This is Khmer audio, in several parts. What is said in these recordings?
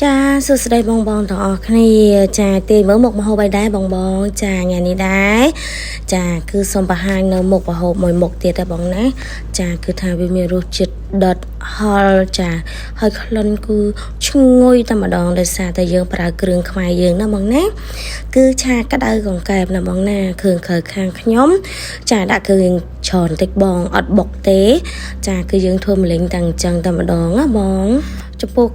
ចាសួស្តីបងបងទាំងអស់គ្នាចាទេមើលមុខម្ហូបអីដែរបងបងចាថ្ងៃនេះដែរចាគឺសូមបង្ហាញនៅមុខម្ហូបមួយមុខទៀតដែរបងណាចាគឺថាវាមានរសជាតិដិតហល់ចាហើយក្លិនគឺឈ្ងុយតែម្ដងដោយសារតែយើងប្រើគ្រឿងខ្មែរយើងណាបងណាគឺឆាក្តៅកង្កែបណាបងណាគ្រឿងក្រៅខាងខ្ញុំចាដាក់គ្រឿងច្រើនតិចបងអត់បុកទេ ចាគឺយើងធ្វើម្លេងតាំងអញ្ចឹងតែម្ដងណាបងចំពោះ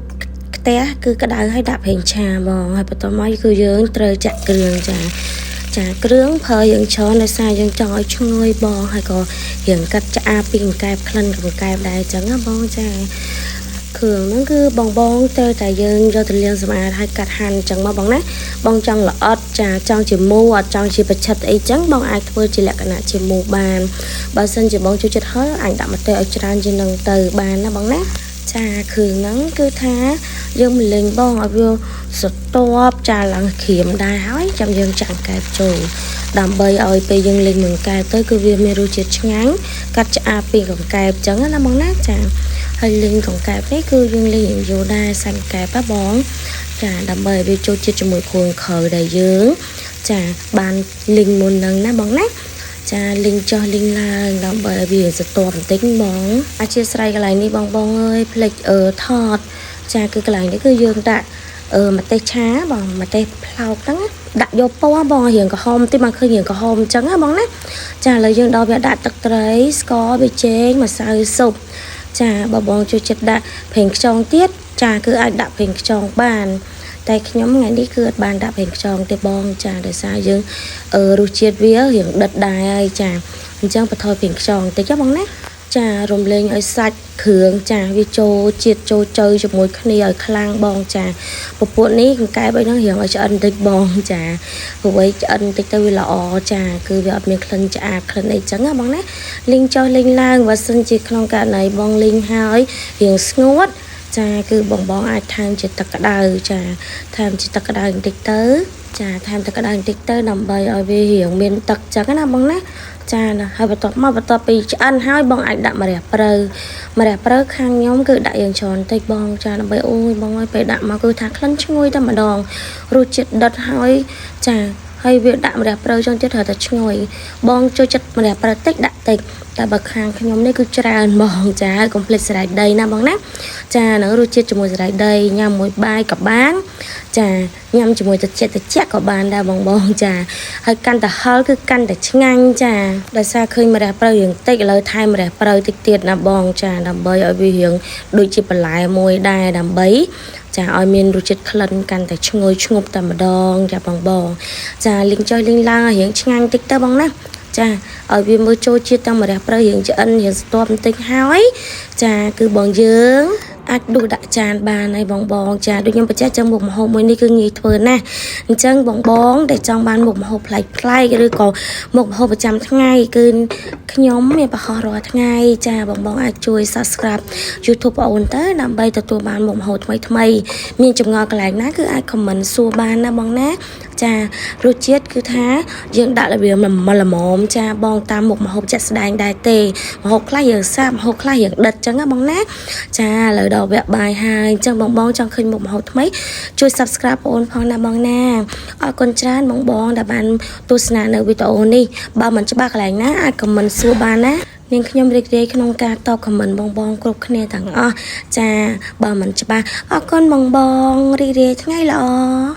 ខ្ទះគឺក្តៅឲ្យដាក់ប្រេងឆាបងហើយបន្ទាប់មកគឺយើងត្រូវចាក់គ្រឿងចាចាគ្រឿងប្រើយើងច្រើនដោយសារយើងចង់ឲ្យឈ្ងុយបងហើយក៏រៀងកាត់ឆ្អាបពីកង្កែបក្លិនកង្កែបដែរអញ្ចឹងណាបងចាគ្រឿងហ្នឹងគឺបងបងត្រូវតែយើងយកទៅលាងសម្អាតហើយកាត់ហាន់អញ្ចឹងមកបងណាបងចង់ល្អិតចាចង់ជាមូអត់ចង់ជាប្រឆិតអីចឹងបងអាចធ្វើជាលក្ខណៈជាមូបានបើសិនជាបងចូលចិត្តហើយអាចដាក់ម្ទេសឲ្យច្រើនជាងនឹងទៅបានណាបងណាចាគ្រឿងហ្នឹងគឺថាយើងម្លេងបងឲ្យវាស្រទាប់ចាឡើងក្រៀមដែរហើយចាំយើងចាក់កែបចូលដើម្បីឲ្យពេលយើងលេងមួយកែបទៅគឺវាមានរសជាតិឆ្ងាញ់កាត់ឆ្អាបពីកង្កែបចឹងណាបងណាចាហើយលេងកង្កែបនេះគឺយើងលេងយ៉ាងយូរដែរសាច់កង្កែបណាបងចាដើម្បីឲ្យវាចូលជាតិជាមួយគ្រឿងក្រៅដែលយើងចាបានលីងមុនហ្នឹងណាបងណាចាលីងចុះលីងឡើងដើម្បីឲ្យវាស្រទាប់បន្តិចបងអធិស្ឋានកន្លែងនេះបងបងអើយភ្លេចអឺថតចាគឺកន្លែងនេះគឺយើងដាក់អឺម្ទេសឆាបងម្ទេសផ្លោកហ្នឹងដាក់យកពណ៌បងរៀងក្រហមតិចមកឃើញរៀងក្រហមអញ្ចឹងណាបងណាចាឥឡូវយើងដល់វាដាក់ទឹកត្រីស្ករប៊ីចេងម្សៅស៊ុបចាបើបងចូលចិត្តដាក់ប្រេងខ្យងទៀតចាគឺអាចដាក់ប្រេងខ្យងបាន តែខ្ញុំថ្ងៃនេះគឺអត់បានដាក់ប្រេងខ្យងទេបងចាដោយសារយើងអឺរសជាតិវារៀងដិតដែរហើយចាអញ្ចឹងបន្ថយប្រេងខ្យងបន្តិចណាបងណាចារំលែងឲ្យសាច់គ្រឿងចាវាចូលជាតិចូលជើជាមួយគ្នាឲ្យខ្លាំងបងចាពពួកនេះកង្កែបអីហ្នឹងរៀងឲ្យឆ្អិនបន្តិចបងចាព្រោះអីឆ្អិនបន្តិចទៅវាល្អចាគឺវាអត់មានក្លិនឆ្អាបក្លិនអីចឹងណាបងណាលីងចុះលីងឡើងបើសិនជាក្នុងករណីបងលីងហើយរៀងស្ងួតចាគឺបងបងអាចថែមជាទឹកក្តៅចាថែមជាទឹកក្តៅបន្តិចទៅចាថែមទឹកក្តៅបន្តិចទៅដើម្បីឲ្យវារៀងមានទឹកចឹងណាបងណាចាណាហើយបន្ទាប់មកបន្ទាប់ពីឆ្អិនហើយបងអាចដាក់ម្រះព្រៅម្រះព្រៅខាងខ្ញុំគឺដាក់យើងច្រើនតិចបងចាដើម្បីអូយបងអើយពេលដាក់មកគឺថាក្លិនឈ្ងុយតែម្ដងរសជាតិដិតហើយចាហើយវាដាក់ម្រះព្រៅចឹងទៀតត្រូវតែឈ្ងុយបងចូលចិត្តម្រះព្រៅតិចដាក់តិចតែបើខាងខ្ញុំនេះគឺច្រើនបងចាហើយកុំភ្លេចសណ្តែកដីណាបងណាចានឹងរសជាតិជាមួយសណ្តែកដីញ៉ាំមួយបាយក៏បានចាញ៉ាំជាមួយទឹកចិត្តតិចក៏បានដែរបងបងចាហើយកាន់តែហឹរគឺកាន់តែឆ្ងាញ់ចាដោយសារឃើញម្រះព្រៅរៀងតិចឥឡូវថែមម្រះព្រៅតិចទៀតណាបងចាដើម្បីឲ្យវារៀងដូចជាបន្លែមួយដែរដើម្បីចាឲ្យមានរសជាតិក្លិនកាន់តែឈ្ងុយឈ្ងប់តែម្ដងចាបងបងចាលីងចុះលីងឡើងឲ្យរៀងឆ្ងាញ់តិចទៅបងណាចាឲ្យវាមើលចូលជាតិតាមម្រះព្រៅរៀងឆ្អិនរៀងស្ទាប់បន្តិចហើយចាគឺបងយើងអាចដួសដាក់ចានបានហើយបងបងចាដូចខ្ញុំបញ្ជាក់ចឹងមុខម្ហូបមួយនេះគឺងាយធ្វើណាស់អញ្ចឹងបងបងដែលចង់បានមុខម្ហូបប្លែកប្លែកឬក៏មុខម្ហូបប្រចាំថ្ងៃគឺខ្ញុំមានបង្ហោះរាល់ថ្ងៃចាបងបងអាចជួយ Subscribe YouTube បងអូនទៅដើម្បីទទួលបានមុខម្ហូបថ្មីថ្មីមានចម្ងល់កន្លែងណាគឺអាច comment សួរបានណាបងណាចារសជាតិគឺថាយើងដាក់របៀបល្មល្មមចាបងតាមមុខម្ហូបជាក់ស្ដែងដែរទេម្ហូបខ្លះយើងសាបម្ហូបខ្លះយើងដិតចឹងណាបងណាចាឥឡូវដល់វគ្គបាយហើយអញ្ចឹងបងបងចង់ឃើញមុខម្ហូបថ្មីជួយ Subscribe បងអូនផងណាបងណាអរគុណច្រើនបងបងដែលបានទស្សនានៅវីដេអូនេះបើមិនច្បាស់កន្លែងណាអាច comment សួរបានណានាងខ្ញុំរីករាយក្នុងការតប comment បងបងគ្រប់គ្នាទាំងអស់ចាបើមិនច្បាស់អរគុណបងបងរីករាយថ្ងៃល្អ។